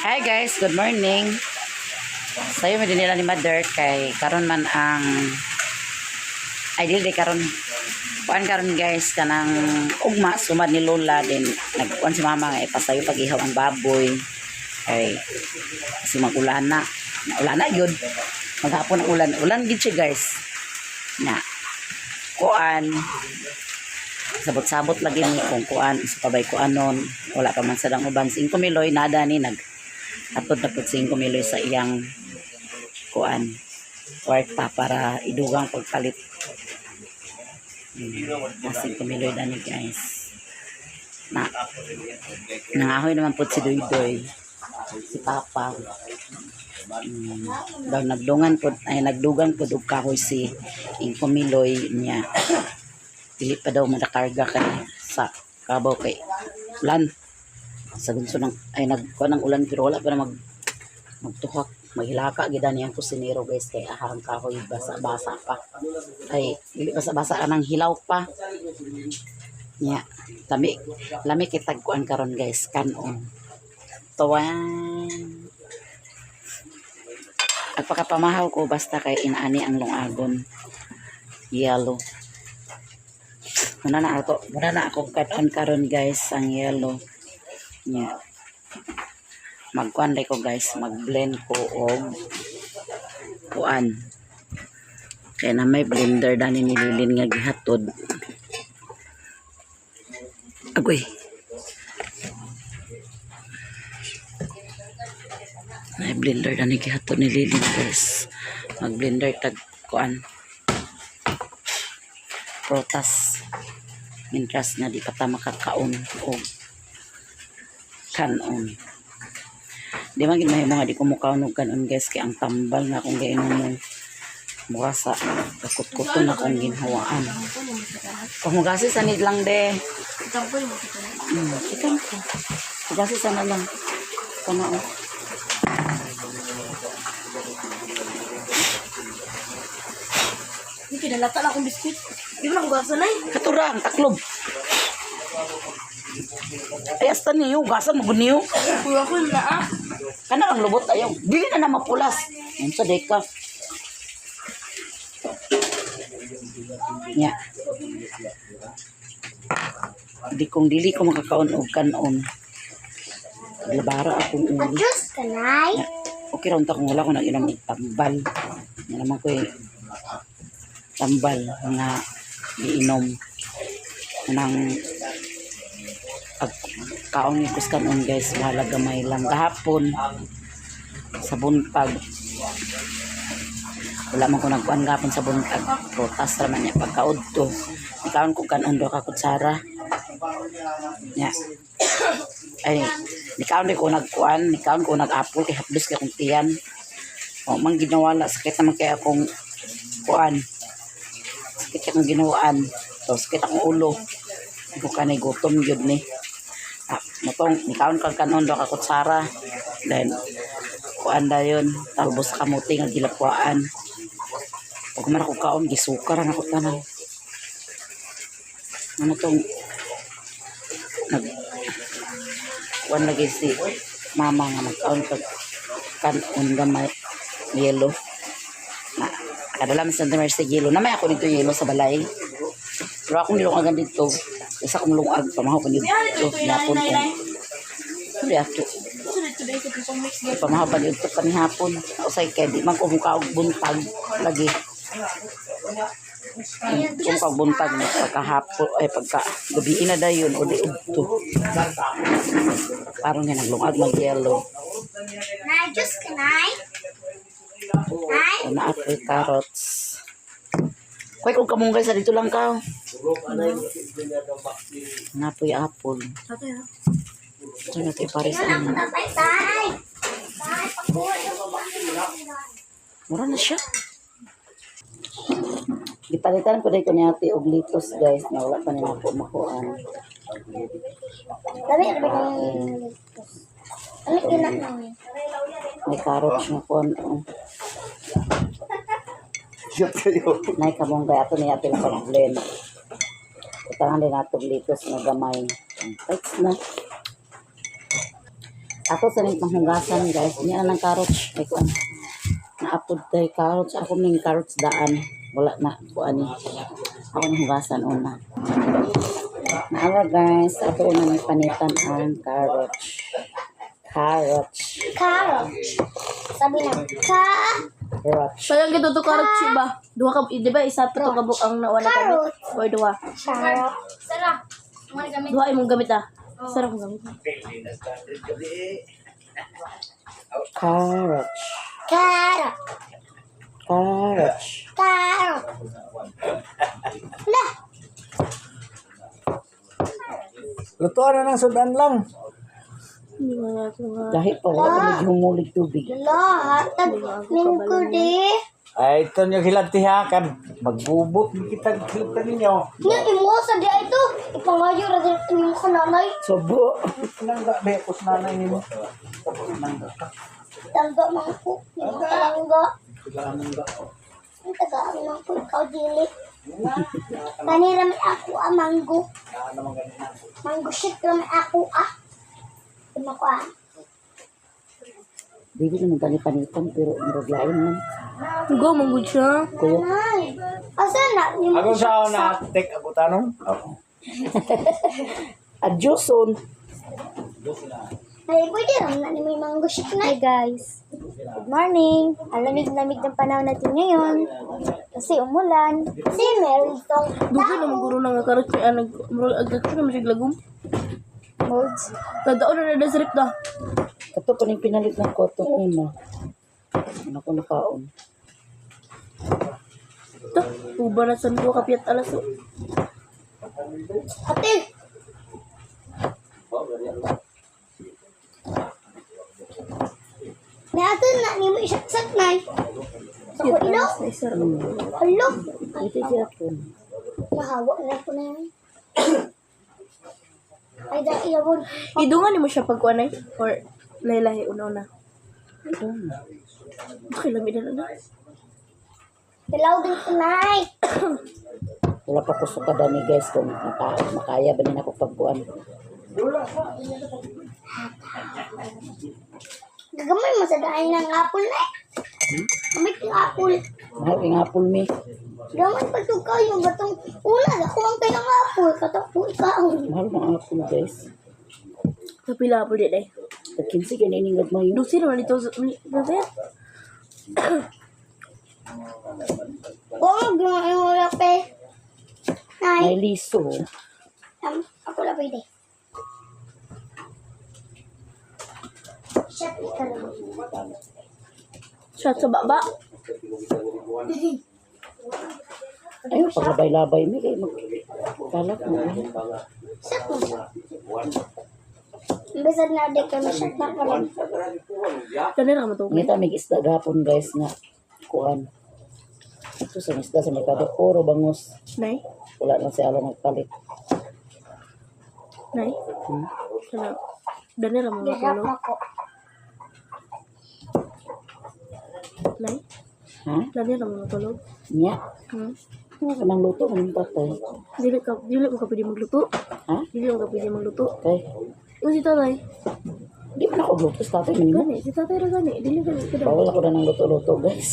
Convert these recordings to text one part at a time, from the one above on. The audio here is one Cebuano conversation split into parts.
Hi guys, good morning. Sayo mi dinila ni Mother kay karon man ang, ay, dili karon, kuan karon guys, kanang ugma sumad ni Lola din. Nagkuan si Mama nga ipasayo pag-ihaw ang baboy kay kasi mag-ulan na. Ulan na yun maghapon ang ulan, ulan gid siya guys na kuan. Sabot-sabot lagi ni kung kuan sa pabay kuanon. Wala pa man sa dang uban. Singko Miloy nada ni nag atod na pud Singko Miloy sa iyang kuan, kwarta para idugang pagpalit. Singko Miloy na ni guys na nangahoy naman po si Doydoy, si Papa. Daw nagdungan po, ay, nagdugang po og kahoy si Ingko Miloy niya. Dili pa daw madakarga kay sa kabaw kay ulan sa gunso ng, ay, nagkuan ng ulan pero wala pa na magtuhak, maghilaka gid ani ang kusinero guys kay ahang kahoy basa-basa pa, ay, dili basa-basa, anang hilaw pa niya. Lami lami kitag kuan karon guys, kanon tuwan. Agpakapamahaw ko basta kay inaani ang lungagon yellow. Muna na ako, muna na akong kanon karon guys, ang yellow nya. Magkuan ko guys, mag-blend ko og kuan kaya na may blender dani nililin nga gihatod. Agoy, may blender dani gihatod ni Lilin guys. Mag blender tag kuan, prutas, mintras nga di pa ta makakaon og kanon. Di man gid mahimo nga di ko mukaon og kanon guys kay ang tambal nga akong gainomon mura sa kakut-kuton akong ginhawaan. Pamugasi sa nid lang de. Ikan ko. Pugasi sana lang. Sana oh. Hindi, kinalata na akong biskuit. Di mo na akong gasa na eh. Katura ang taklob. Ay, asta niyo, gasan mo niyo. Kuya ko na ah. Kana ang lubot ayaw. Dili na na mapulas. Unsa day ka? Nya. Di kung dili ko makakaon og kanon. Labara akong ulo. Juice ka na. Nya, okay ra unta kung wala ko nag-inom og tambal. Nga naman ko eh, tambal nga giinom nang pag kaon ni kus kanon guys, bahala gamay lang. Gahapon sa buntag wala man ko nagkuan gahapon sa buntag, prutas ra man niya. Pagkaudto ikaon ko kanon do ka kutsara nya. Ay, nikaon di ko nagkuan, nikaon ko nag-apple kay hapdos kay akong tiyan o man ginawala. Sakit naman kay akong kuan, sakit akong ginawaan to, sakit akong ulo ko kanay gutom gyud ni. Ah, motong nikaon kag kanon do ka kutsara, then kuan dayon, talbos sa kamuti nga gilakwaan. Pag man ako kaon, gisukar ang ako tanan. Ano tong nag kuan lagi si mama nga magkaon kag kanon gamay yelo na kadala man sa Santa Mercy yelo na may ako dito yelo sa balay, pero akong nilungagan dito isa akong lungag pamahaw pa dito yapon ko. Hindi ato. Pamahaw pa dito kami hapon. Usay kay di man ko mukaog buntag lagi. Kung kag buntag pagkahapon, ay, pagka gabi na dayon o di udto. Karon nga naglungag mag yellow. Nay, juice ka na. Nay. Na apoy carrots. Kuy kung kamunggay sa dito lang ka. Napoy apple. Ito na ito pares ano. Tay, tay. Tay, pakuha. Mura na siya. Gipalitan ko dahil ko ni ate og litos guys na wala pa nila ako makuan. Dami, dami kang Dami kinat na. May carrots na kuan. Oh. Shit kayo. Nay kamunggay ato ni ate lang pag-blend. Utangan din nato litos nga gamay. Thanks na. Ako sa ning panghugasan, guys. Niya na ng carrots. Ay, kuan. Naapod tay carrots. Ako ning carrots daan. Wala na kuan ni. Ako ning hugasan una. Naawa, guys, ato una ning panitan ang carrots. Carrots. Carrot. Sabi na, ka Carrots. Sayang gito to karot ba? Duha ka, di ba isa pa to kabuk ang nawala kami? Carrot. Or duha? Carrot. Duha imong gamit ah. Sarap mong gamit. Carrots. Carrot. Carrots. Carrot. La. Lutuan na ng sudan lang. Hindi nga ako nga. Dahil pa wala pa naghumulig tubig. La, hatag mingko di. Ay, ito nyo hilatihakan. Magbubot kita kita ninyo. Nga imo sa di ay to. Ipangayo ra din imo ko nanay. Subo. Nangga, be, kus nanay nimo. Tangga man ko. Imo kalangga. Ang tagaan man ko ikaw dili. Kanira man ako ah, mango. Mango shit ra man ako ah. Imo ko ah. Dili naman tani panitan pero murag lain man. Go, manggod siya. Kuya. Nanay. Asa na nimo? Ako sa na tek ako tanong. Adyoson. Ay, pwede ra man na nimo yung mango shake na. Hi guys! Good morning! Ang lamig-lamig ng panahon natin ngayon. Kasi umulan. Kasi meron itong Dugo na mangguro na nga karot siya. Nag, murag agad siya naman siya lagom. Molds. Tadao na na sa rip na. Kato pa ning pinalit ng koto una. Ano ko nakaon. Ito, uba na sa duha kapiyat alas. Oh. Ate, may ate na nimo isaksak na. Sa ko ilo. Na isa ra. Alo. Ito siya po. Nahawa na ko na yun. Ay, da iyawon. Idungan nimo siya pagkuan ay or lahi-lahi una-una. Okay, lami na na. Dilaw din ko nay. Wala pa ko sukada ni guys kung makaya ba din ako pagkuan. Gagamay mo sa daan ng apple na. Gamay ng apple. Mahal kay nga apple mi. Gamay pagtukaw yung batong una. Ako ang kayo ng apple. Katok po ikaw. Mahal mga apple, guys. Kapila po di day. Tag 15 kay ining gagmay. Dusi naman ito sa ni. Oo, gamay mo lang pe. Nay. May liso. Ako lang pwede. Shut ka lang. Shot sa baba. Ayaw paglabay-labay mi kay mag kalat mo. Eh. Shut mo siya. Imbes na di ka shut na pa rin. Kani ra mo to. Ngita mig isda gapon, guys, nga kuan. Ito sa isda sa merkado puro bangos. Nay. Wala lang si Alo nagpalit. Nay. Hmm? Kana dani ra mo Gihap matulog. ako. Nay. Ha? Dani ra mo matulog. Nya. Ano ka mang luto ng tatay? Dili mo ka pwede magluto. Ha? Dili mo ka pwede magluto. Kay Yung si tatay. di man ako luto sa tatay man. Gani, si tatay ra gani. Dili gani ka daw. Bawal ako na ng luto-luto, guys.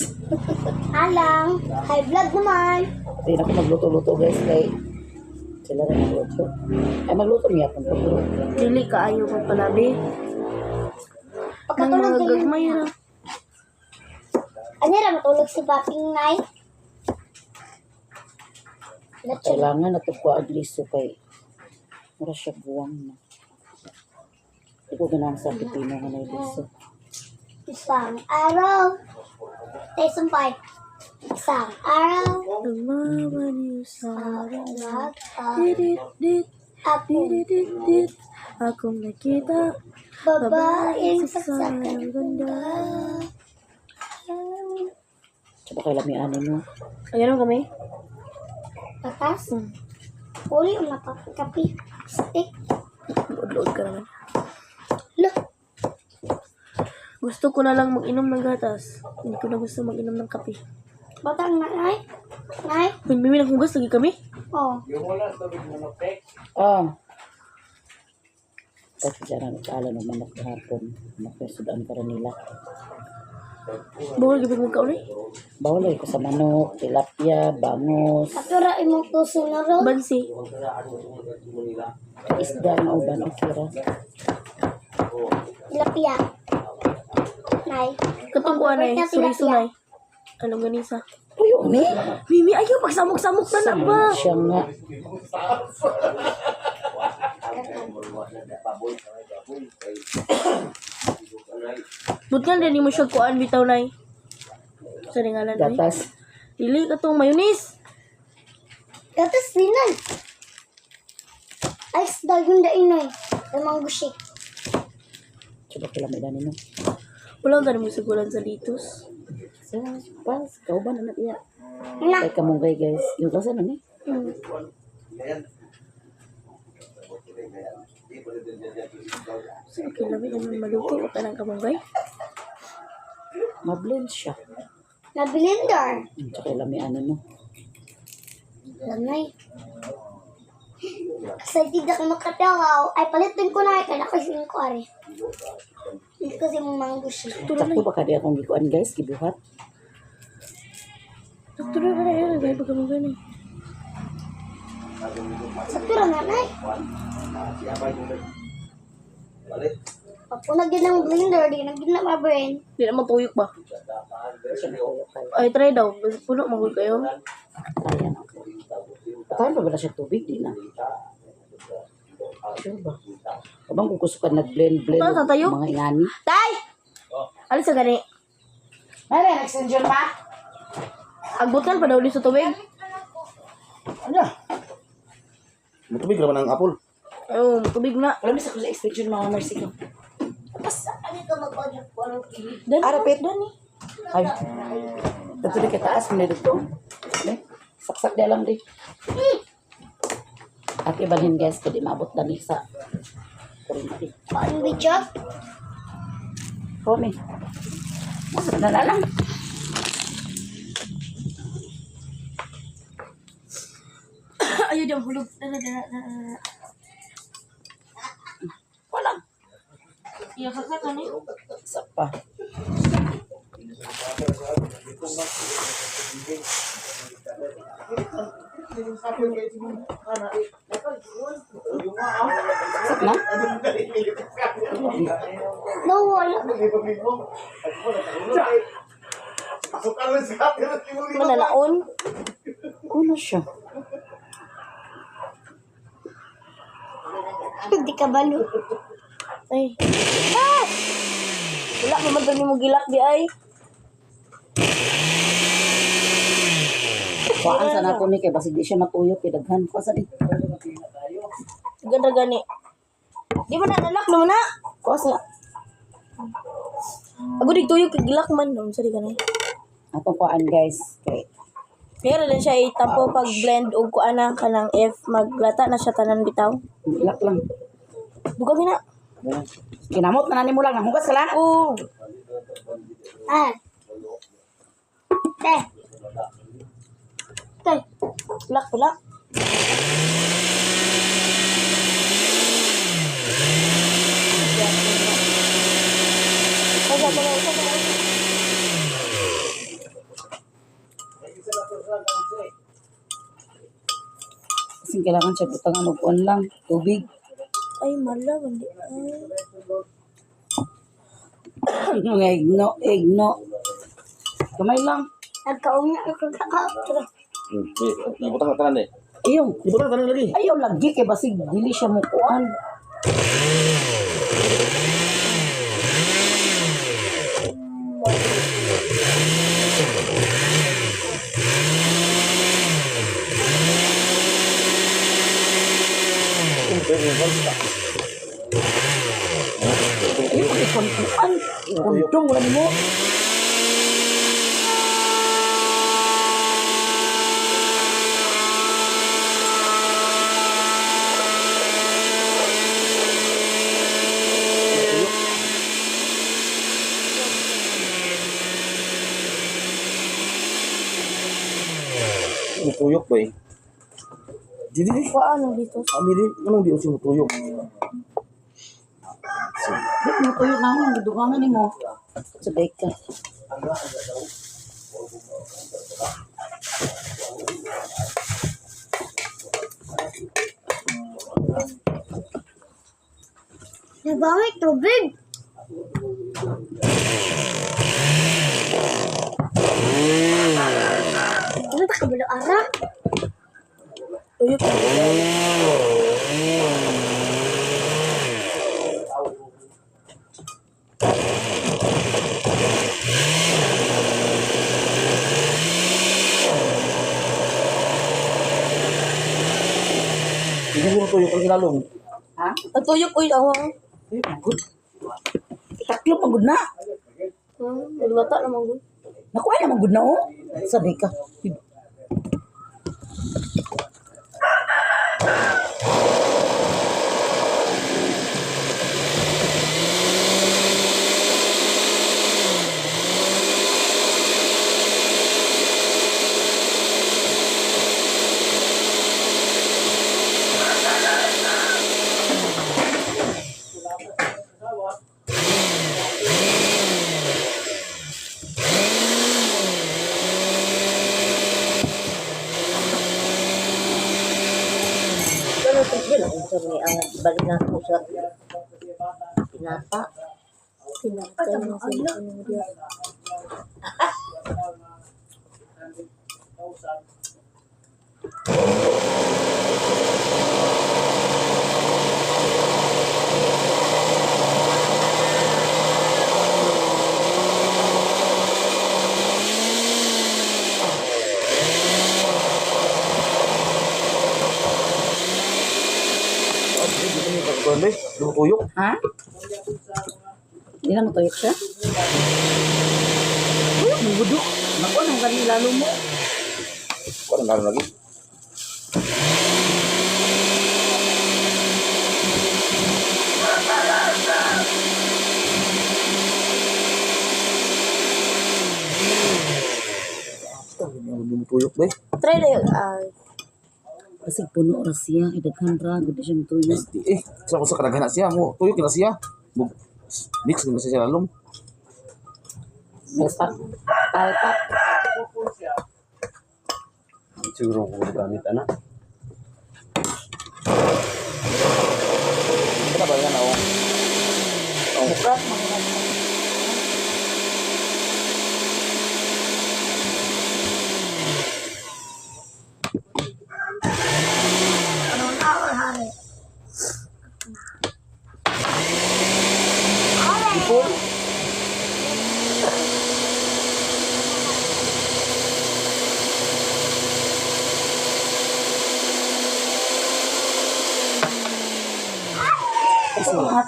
Alang. High blood naman. Hindi na ako magluto-luto, guys, kay sila rin magluto. Ay magluto niya pang pero Dili ka ayo magpalabi. Nang Pagkatulog mga din. gagmay ra. Ano ra matulog si Paping Nay? Lechon. Kailangan na ko ang liso kay mura siya buwang na. Di ko ganahan sa Pilipino nga na liso. Isang araw. Tay sumpay. Isang araw. Nagmamaliw sa Nag Didit dit apo didit dit akong nakita babaeng saksakan saksakan ang ganda. Tsaka kay lamian no. Ayan mo kami. Patas. Uli ang napakapi. Stick. Load-load ka naman. Look. Gusto ko na lang mag-inom ng gatas. Hindi ko na gusto mag-inom ng kape. Batang nanay. Nay. Kung may naghugas, lagi kami. Oh. Ah. Si Jara nagkaalan ng manok gahapon. Manok yung sudan karon nila. Bawal gibig magkaon eh. Bawal ay ko sa manok, tilapia, bangus, Ato ra imong tuso na ron. Bansi. Isda nga uban, okay ra. Tilapia. Nay. Katong kuan eh. Favorite na Suri tilapia. sunay. Anong ganisa? Puyo ni! Mimi, ayaw pagsamok-samok na na ba? Siya nga. But nga din mo siya kuan bitaw nay. Sa ngalan ay. Gatas. Dili katong mayonnaise. Gatas din nay. Ay, dagon da inoy. Sa mango shake. Coba kila may dani no. Wala ka mo siguran sa litos. Sa pas, kauban na na iya. Na. Kay kamunggay guys. Yung kasa na ni. So, okay, labi naman maluto o kanang kamunggay. Ma-blend siya. Na blender. Tsaka lami ano no. Lamay. Kasi di ka makatalaw. Ay, palitin ko na. Kaya kasi ko ari. Hindi kasi mong mango shake. Sakto ba kadi akong gikuan guys, gibuhat. Tuloy ka na yun, gaya pag kamunggay na eh. Sa pira na, nay. Papunag yun ng blender. Di na gid na mabrain. Di naman tuyok ba? Siya na kayo kayo. Ay, try daw. Puno, magul kayo. Kaya na. Patayin pa ba na siya tubig? Di na. Sure ba? Kabang kung gusto ka nag-blend, blend. Ito, tatayo? Mga ingani. Tay! Alis sa gani. Mare, nag-send pa? Agbutan pa daw ulit sa tubig. Ano? Matubig naman ang apple. Ayun, tubig na. Wala misa ko sa extension mga mercy ko. Ano ka mag-order ko? Dani, Arapit. Dani. Ay. Dito di kataas mo na dito. Eh, saksak di alam di. At ibalhin guys, kaya di maabot na ni sa kurinti. Paano video? Kome. Masa na lang. Ayaw dyan, hulog. Dana, dana, dana, dana. Wala. Iya, saksak ka ni. Isa pa. Saksak na? No, wala. Manalaon. Uno siya. Hindi ka balo. Ay. Ah! Wala pa man to nimo gilak di ay. Kuhaan sana ako ni kay basig di siya matuyok kay daghan ko sa di. Ganda gani. Di ba na nalak naman na? Kuha sa Ako di tuyok kay gilak man no sa di gani. atong kuhaan guys kay Pero lang siya itampo pag blend og kuan na kanang if maglata na siya tanan bitaw. ilak lang. Duga gina. Kinamot na nani mo lang nanghugas ka lang. Oo. Ah. Te. Te. Lak pula. Kasi kailangan siya butangan og kuan lang tubig. Ay mala hindi. Ay. Mga igno, igno. Kamay lang. Nagkaon na ako kaka. Ibutang na tanan eh. Ayaw. Ibutang na tanan lagi. Ayaw lagi kay basig dili siya mo kuan. Ayaw pag kuan. Kundong wala nimo. Mutuyok ba eh? Di di di. Kuan ang dito. Ami di, anong di usi mutuyok? Di mo tuyo na ako, gidugangan nimo. Sabay ka. Nagawit tubig. Ano ba kabalo ara? Tuyok na. Hindi mo tuyok ang ilalong. Ha? Ang tuyok, uy, awa. Tuyo man gud. Taklo man gud na. Naglata naman gud. Nakuha naman gud na oh. Sabay ka. Pero sige lang, unsa ni ang balik na ako sa pinata. Pinatay na sila. Ano diya. Hindi, tuyok. Ha? Hindi na matuyok siya? Tuyok man gud. oh. Nakuha naman gani lalo mo. Kuha ng lalo lagi. Hindi mo tuyok ba eh? Try na yun. Ah, Kasi puno ra siya, kay daghan ra gud siya matuyok. Eh, sa ko sa kadaghan na siya mo. Tuyok na siya. Mix na siya lalong. Palpak. Palpak. Siguro ko gamit anak. Ano ba yan ako? Bukat man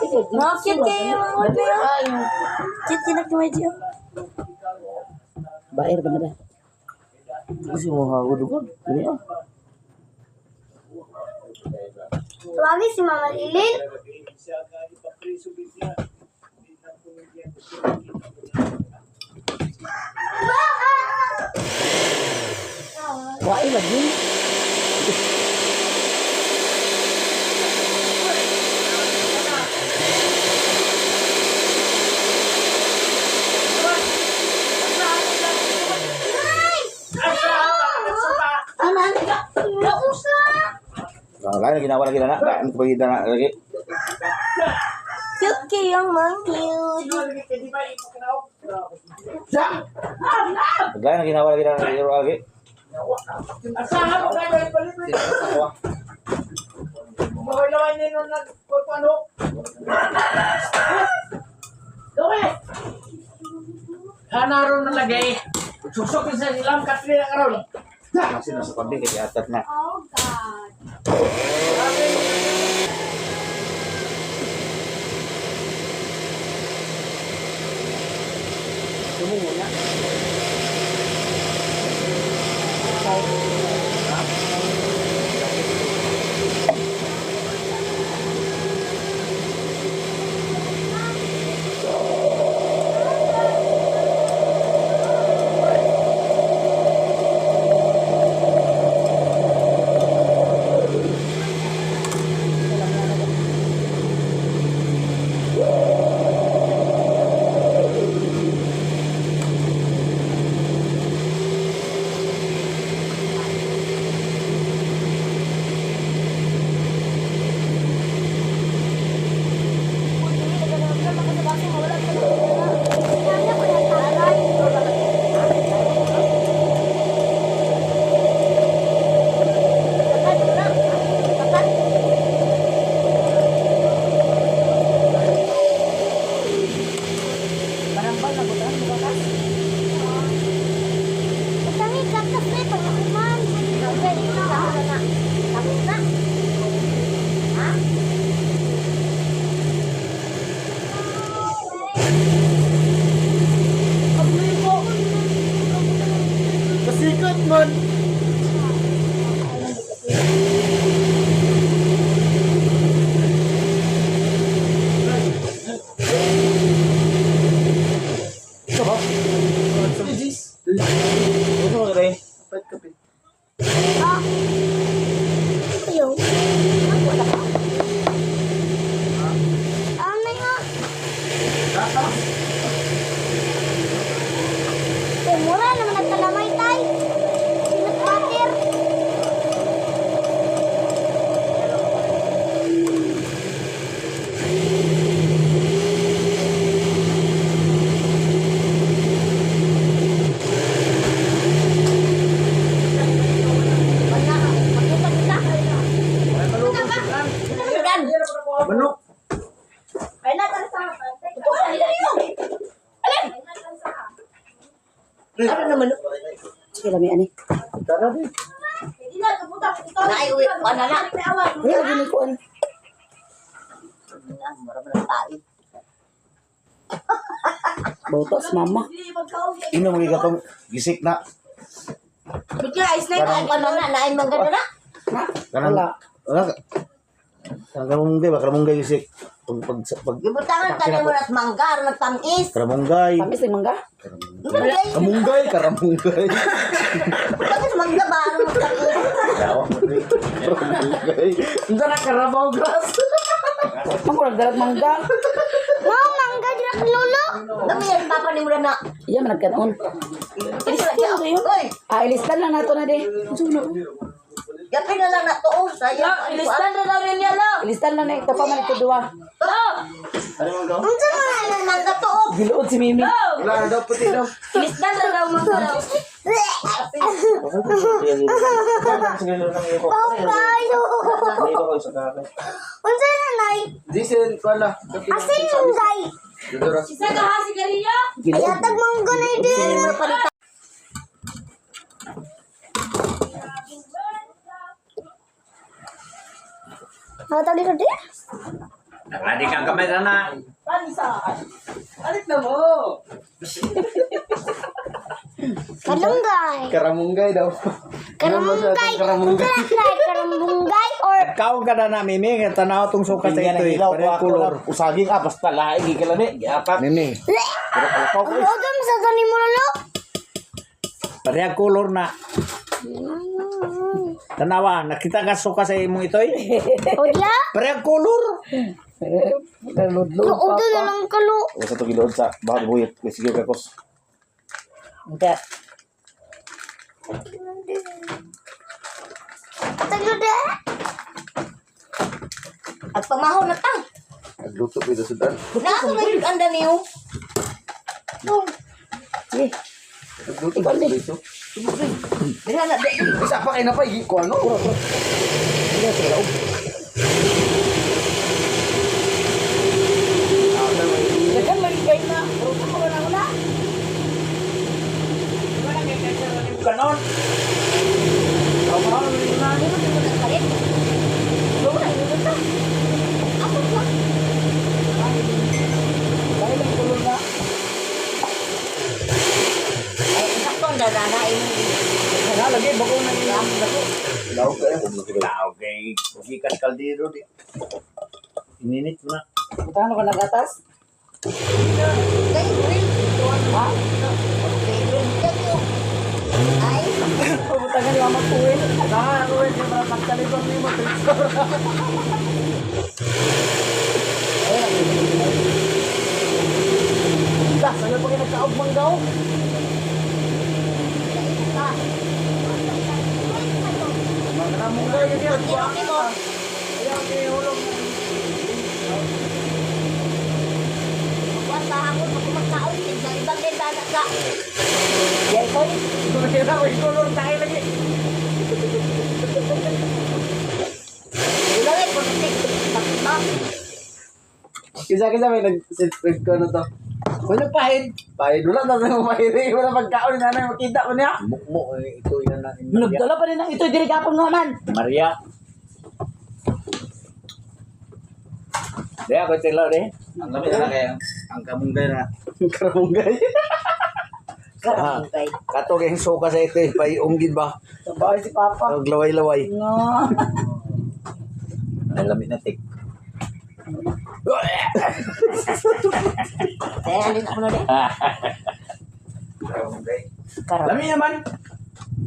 Mga cute kayo mga medyo. Cute kayo na medyo. Bair ba na ba? Kasi mo hagod ko. Dili ah. Tawagin si Mama Lilin. Wae lagi. Nausa. Lain na ginawa lagi na. Lain ko pagita na lagi. Cute kayo mga cute. Lain na ginawa lagi na lagi. Lagi. Hanaron na lagi. Susok sa ilang katri na karon. Kasi nasa pandi kay atat na. Oh God. Ano mo kare? Ah. Ayaw. Wala ka. Ano nga? Eh, mura naman ang kalamay tay. Peanut butter. Manok. Ano naman? Sige lami ani. Tara di. Naay uwi. Ano na? Wala gini kuan. Mura man ang tayo. Botos mama. Ino mo gatong gisik na. Ano na? Naay mangga na na? Kanang Wala. Wala. Kanang kamunggay ba kamunggay gisik. Pag pag pag Gibutangan ka mo at mangga aron nagtamis. Karamunggay. Tamis ni mangga. Kamunggay, karamunggay. Tamis mangga ba aron magtamis? Yawa mo ni. Karamunggay. Unsa na karabaw grass? Mangko nagdalag mangga. Mau mangga dira kay lolo. Dami yan papa ni mo na. Iya man nagkanon. Ilistan Oy, Ah, ilistan lang nato na di. yapin na lang na to. oh. Sayang. Ilistan na lang niya lang. Ilistan lang na ito pa man ito duwa. Unsa man ang mangga to? oh? Giluod si Mimi. Wala na daw puti daw. Ilistan na daw mga daw. Baho kayo. Unsa na nay? Diesel pala. Asin munggay. Isa ka ha, sigarilyo? Giluod. Ayatag mangga na din. Hatag dito di? Ready kang kamay na. Kalunggay. Karamunggay daw. Karamunggay. Karamunggay. Unsa na nay? Karamunggay or Kaon ka na na, Mimi. Nga tanaw tong suka sa ito eh. Parehong kulor. Usaging ah basta laing gikalani. Giapak. Nini. Ang odom sa gani mo lolo? Parehong kulor na. Tanawa, nakita ka suka sa imong itoy? O diya? Parehong kulor. Naludlod Udo na lang kalo. Usa to giluod sa bahag buhit. Sige kakos. Hindi. Hatag dito di? At pamahaw na ta. Nagluto ko ito sudan. Nasa may anda niyo. Sige. Nagluto ko dito. Dira na di. Isa pa kay na pa ko ano. Dagan lagi kay na. Ruto ko na una. Kanon. Ay, sakto ang dana Nga lagi bago na niya. Laog kayo. Laog kay gikas kaldero di. Ininit mo na. Butangan ko nagatas. Kay grill. Ha? Okay, grill kayo. Ay, Butangan ni mama kuwi. Ah, ruwen di para pagtalibang nimo. Dah, sayo pa kay nagkaog manggaw. Karamunggay gyud kiro nimo. Magwasa ako pag kumakaon tignan ibang din dana ka. Yay koy. Wala koy kulor tayo lagi. Wala eh, putik. Sakto. Kisa kisa may nag nag ko ano to. Wala pahid. Pahid wala na mo pahid. Wala pagkaon ni nanay makita ko niya. Mukmo eh, ito yan na. Maria. Nagdala pa rin ang ito diri gapon nga man. Maria. Di ako tilo di. Ang lami na kay ang kamunggay na. Karamunggay. Karamungay. Kato kay suka sa ito eh, paiunggid ba? Sabay si papa. Naglaway-laway. Nga. Ang lami na tik. Kaya alin ako na din. Karam. Lami naman.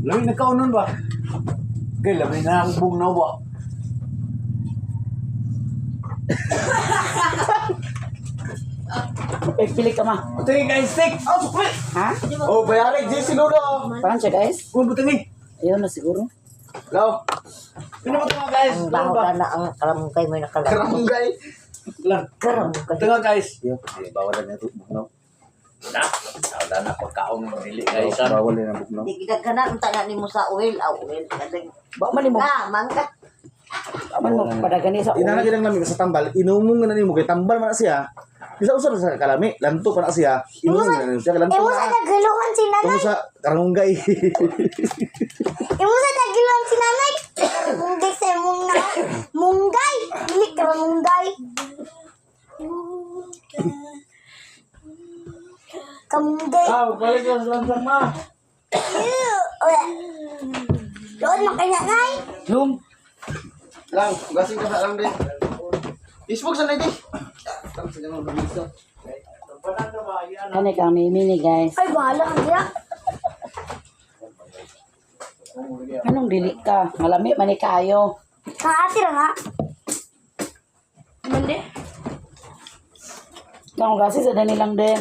Lami nagkaunon ba? Okay, lami na ang bugnaw ba? Eh, pili ka ma. Butingi guys, stick! Oh, sukli! Ha? Oh, bayari JC Lolo. Parang siya, guys. Kung butingi. Ayun na siguro. Lo, Pino mo mga guys? Ang baho ka na ang karamungkay mo nakalam. karamungay. Lang. Karamungkay. Tunga guys. Eh, bawal na ito bugnaw. Na, wala na pagkaon ng dili guys. Bawal na ang bugnaw. Di gidaghanan unta na nimo sa oil, aw oil. Kadang Ba man mo, ka mangga. ba man mo padagani sa Inana ulo. ginang lami sa tambal, inumong na nimo kay tambal man na siya. Bisa usab sa kalami, lanto pa na siya. Inumong na nimo siya lanto Imo sa na. naguluhan si Tungo nanay. sa karangunggay. Imo sa naguluhan si nanay. Munggay sa imong na. Munggay. Dili ka munggay. Kamunggay. Ah, balik ka sa lansang ma. Doon man kay nanay. Lum. Lang, gasing ka sa lang din. Isbog sa lady. Tang sa ganun gamisa. Kani kang mini guys. Ay, bahala ka diya. Anong dili ka? Malami man ni kaayo. Kaati ra nga. Mande? Kang gasi sa dani lang din.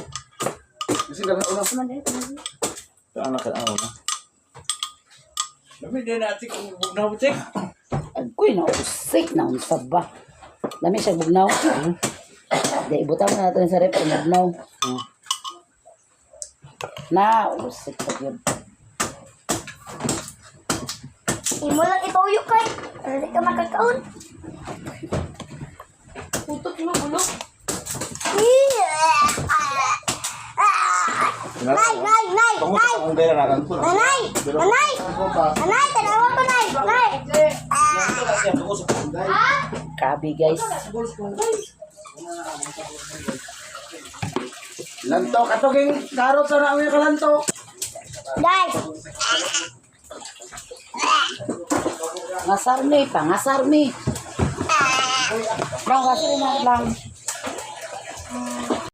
Gasing ka sa una. Ano ka ano na? Lami din natin kung bugnaw tik. Agoy na usik na unsa ba. Lami siya bugnaw. Di ibutang na natin sa rep ang bugnaw. Na usik pa gyud. Imo lang ituyo kay. Para di ka makakaon. Putok mo, bulok. Nay, nay, nay, Tungo sa nay. karangunggay na lanto na. Nanay, nanay. Nanay, tanawa ko nay. Nay. Tungo sa karangunggay. Kabi guys. Lantok ato king karot sa namin ka lantok. Guys, Ngasarmi pa, ngasarmi. Lang kasi na lang.